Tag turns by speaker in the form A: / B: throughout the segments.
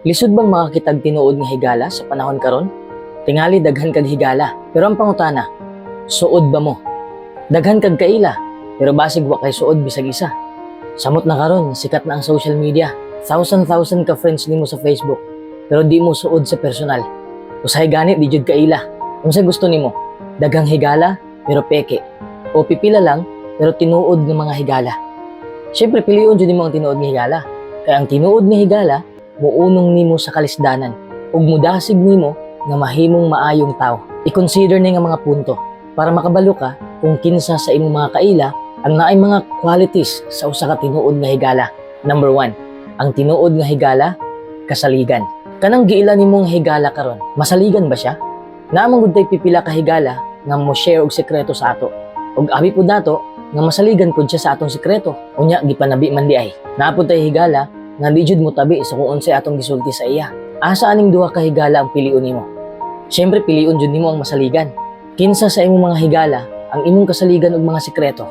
A: Lisod bang makakitag tinuod nga higala sa panahon karon? Tingali daghan kag higala, pero ang pangutana, suod ba mo? Daghan kag kaila, pero basig wa kay suod bisag isa. Samot na karon, sikat na ang social media. Thousand thousand ka friends nimo sa Facebook, pero di mo suod sa personal. Usahay gani di jud kaila. Unsa gusto nimo? Daghang higala pero peke, o pipila lang pero tinuod nga mga higala? Siyempre pilion jud nimo ang tinuod nga higala. Kay ang tinuod nga higala muunong nimo sa kalisdanan ug mudasig nimo nga mahimong maayong tao. I-consider ni nga mga punto para makabalo ka kung kinsa sa imong mga kaila ang naay mga qualities sa usa ka tinuod nga higala. Number 1, ang tinuod nga higala kasaligan. Kanang giila nimong higala karon, masaligan ba siya? Naa man gud tay pipila ka higala nga mo share og sekreto sa ato. Ug abi pud nato nga masaligan pud siya sa atong sekreto. Unya gipanabi man di ay. Naa pud tay higala nga di jud mo tabi sa kung unsay atong gisulti sa iya. Asa aning duha ka higala ang pilion nimo? Siyempre pilion jud nimo ang masaligan. Kinsa sa imong mga higala ang imong kasaligan og mga sekreto?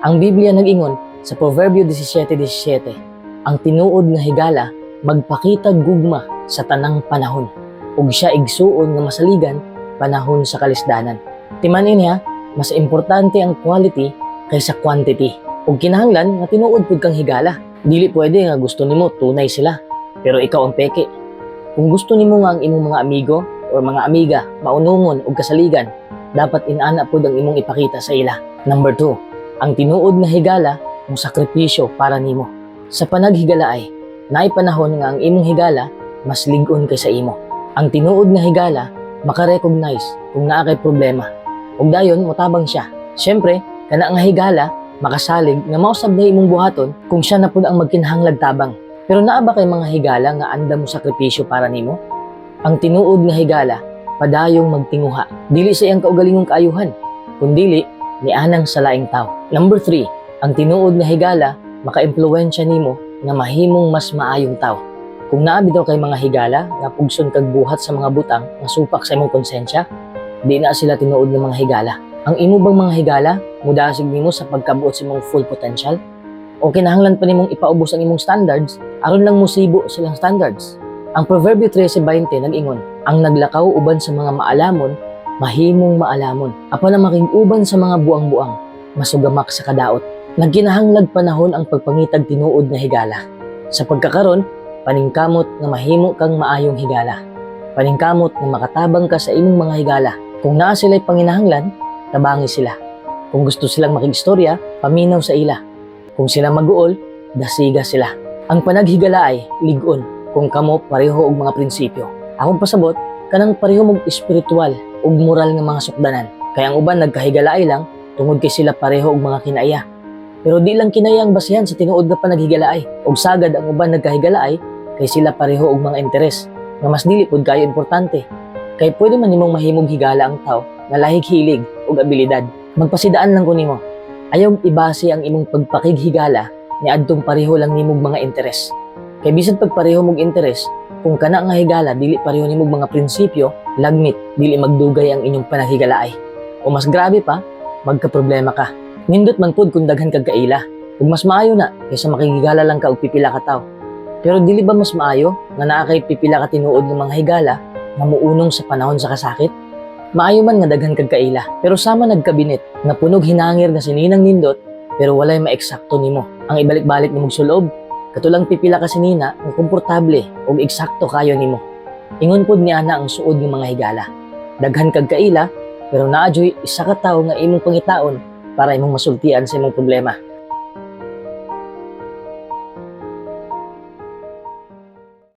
A: Ang Biblia nag-ingon sa Proverbio 17:17, ang tinuod nga higala magpakita gugma sa tanang panahon ug siya igsuon nga masaligan panahon sa kalisdanan. Timan-i niya, mas importante ang quality kaysa quantity. Ug kinahanglan nga tinuod pud kang higala. Dili pwede nga gusto nimo tunay sila, pero ikaw ang peke. Kung gusto nimo nga ang imong mga amigo or mga amiga maunungon ug kasaligan, dapat inana pud ang imong ipakita sa ila. Number 2, ang tinuod nga higala mo sakripisyo para nimo. Sa panaghigala ay, naay panahon nga ang imong higala mas lig-on kaysa imo. Ang tinuod nga higala maka-recognize kung naa kay problema. Ug dayon motabang siya. Siyempre, kana nga higala makasalig nga mausab na imong buhaton kung siya na pud ang magkinahanglag tabang. Pero naa ba kay mga higala nga andam mo sakripisyo para nimo? Ang tinuod nga higala padayong magtinguha. Dili sa iyang kaugalingong kaayuhan, kundili nianang sa laing tao. Number 3, ang tinuod nga higala makaimpluwensya nimo nga mahimong mas maayong tao. Kung naa bitaw kay mga higala nga pugson kag buhat sa mga butang nga supak sa imong konsensya, di na sila tinuod nga mga higala. Ang imo bang mga higala mudasig nimo sa pagkabuot sa imong full potential? O kinahanglan pa nimong ipaubos ang imong standards aron lang musibo silang standards? Ang Proverbio 13:20 nag-ingon, "Ang naglakaw uban sa mga maalamon, mahimong maalamon. Apan ang makig-uban sa mga buang-buang, masugamak sa kadaot." Nagkinahanglag panahon ang pagpangitag tinuod nga higala. Sa pagkakaron, paningkamot nga mahimo kang maayong higala. Paningkamot nga makatabang ka sa imong mga higala. Kung naa sila'y panginahanglan, tabangi sila. Kung gusto silang makigstorya, paminaw sa ila. Kung sila maguol, dasiga sila. Ang panaghigala ay lig-on kung kamo pareho og mga prinsipyo. Akong pasabot, kanang pareho mog espiritual ug moral nga mga sukdanan. Kay ang uban nagkahigalaay lang tungod kay sila pareho og mga kinaiya. Pero di lang kinaiya ang basihan sa tinuod nga panaghigalaay. Ug sagad ang uban nagkahigalaay kay sila pareho og mga interes nga mas dili pud kayo importante. Kay pwede man nimong mahimong higala ang tao nga lahig hilig ug abilidad. Magpasidaan lang ko nimo. Ayaw ibase ang imong pagpakighigala ni adtong pareho lang nimog mga interes. Kay bisan pag pareho mog interes, kung kana nga higala dili pareho nimog mga prinsipyo, lagmit dili magdugay ang inyong panaghigalaay. O mas grabe pa, magka-problema ka. Nindot man pud kung daghan kag kaila. Ug mas maayo na kaysa makighigala lang ka og pipila ka tawo. Pero dili ba mas maayo nga naa kay pipila ka tinuod nga mga higala nga muunong sa panahon sa kasakit? Maayo man nga daghan kag kaila, pero sama nagkabinet nga punog hinangir nga sininang nindot pero walay maeksakto nimo. Ang ibalik-balik nimong sulob, katulang pipila ka sinina nga komportable ug eksakto kayo nimo. Ingon pud ni ana ang suod ng mga higala. Daghan kag kaila, pero naa juy isa ka tawo nga imong pangitaon para imong masultian sa imong problema.